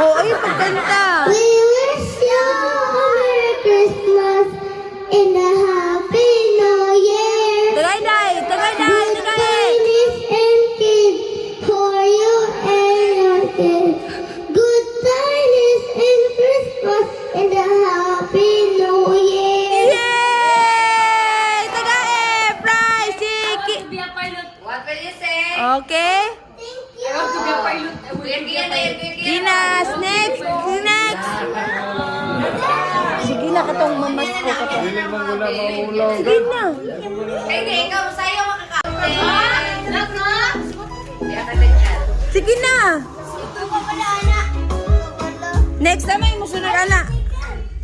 Oh, ay, pagkanta. We wish you a Merry Christmas and a Happy New Year. Tagay, day. Tagay, day. Good Tagay. tidings and kids for you and your kids. Good tidings and Christmas and a Happy New Year. Yay! Tagay, prize. Sige. Be a pilot. What will you say? Okay. Thank you. I want to be a pilot. I will Kuya be a Kian, pilot. Kuya Kian. Gina, next, next. Sige na katong mamas ko katong. Dili man gula maulaw. Sige na. Kay di, ikaw sa'yo makaka. Knock, knock. Di ka ganyan. Sige na. Next time ay musunod ana.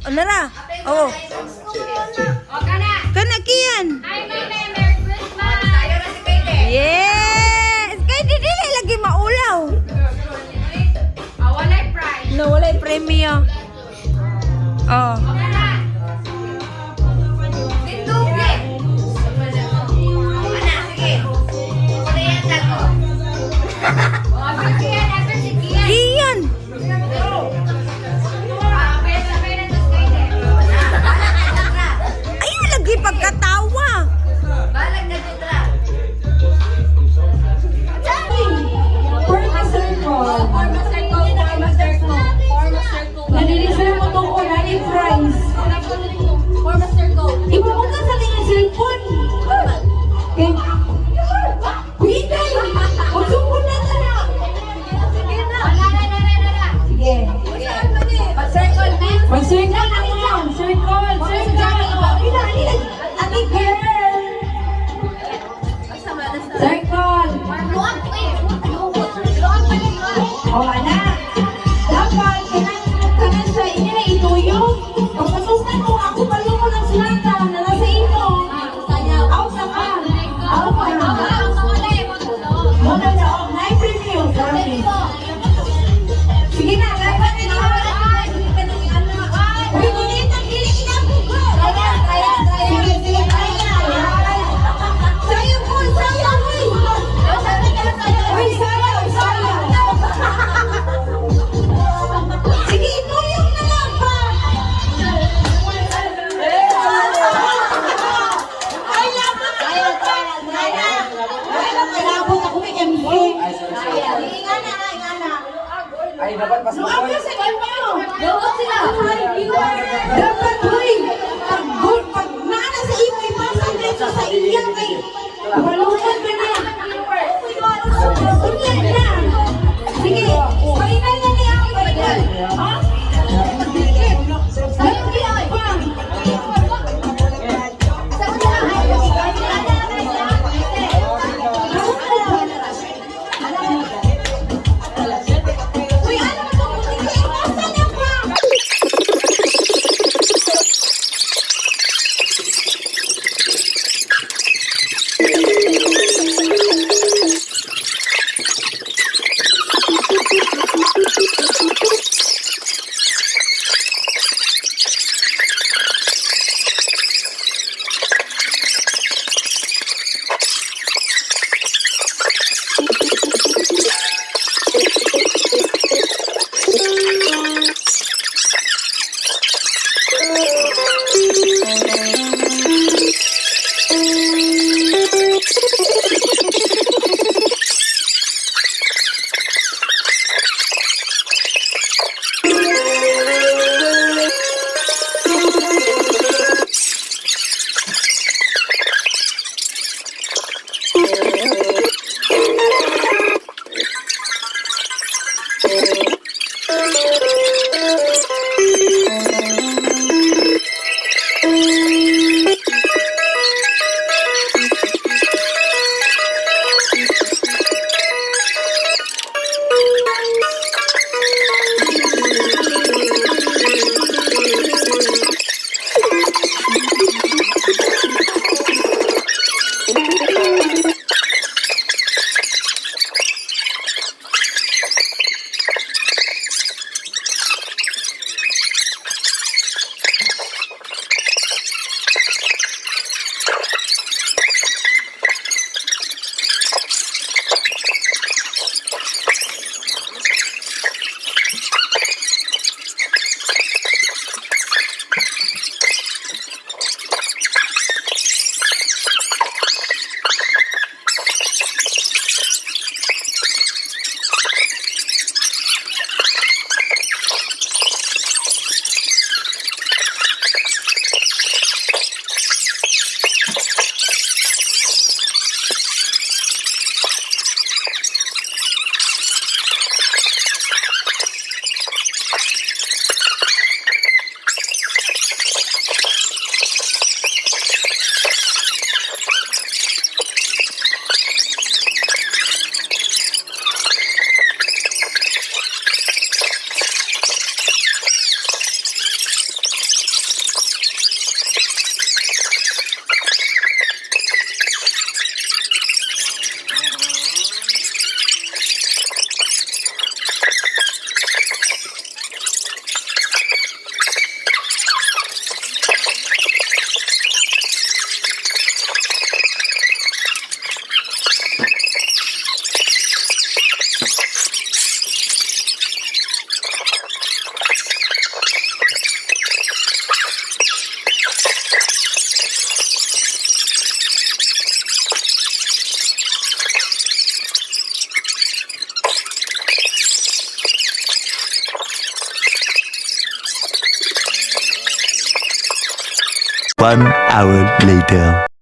O nara. Oo. O, kana. Kana kiyan. Hi, Mame. Merry Christmas. Sayo na si Kayde. Yes! Kay di dili lagi maulaw. Ah, walay prize. No, walay premyo. Oh. O, kana. Tindugi. Ana, sige. Kuya ko. O, after Kian, after si Kian. Kiyan. Ah, okay, sabay na to si Kayde. Ayaw lagi pagkatawa. Balag na jutra. Form a circle. Form a circle, form a circle. Form a circle. Nanilisir mo itong unani prize. Form a circle. Ipapunta sa tingin cellphone. Okay. Kuya, magsugod na ta na. Sige na. Wala na, na, na, na, na. Sige. Mag-circle, man. Mag-circle na mo. Circle, circle. Ina, ina. Ate girl. Circle. Luwag, eh. Luwag pa rin, luwag. O, ana. Dapat, kanang, kanang sa inyo na ituyong. Pagpasukan mo, ako palungo ng sulata na nasa imo. Out na ka. Out ka. Muna na, oh, nine preview. Grabe. Sige na, laban na na. Uy, ngunit ang dili inabugo. Sige, sige, kaya. Sayo po, sayo, uy. Uy, sayo, sayo. Sige, ituyong na lang pa. Ay, laban ka. Ay, labot ako may MC. Ingana, ingana. Ay, dapat mas Luwag ka sa imo. Luwag sila. Dapat, huy, pag, pag naana sa imo, ipasa dito sa iya kay malungkot ka na. Unya na. Sige, final na niya ang final. Ha? Lagyan pa. Uy, ano ba itong ipasa na pa? 1 hour later.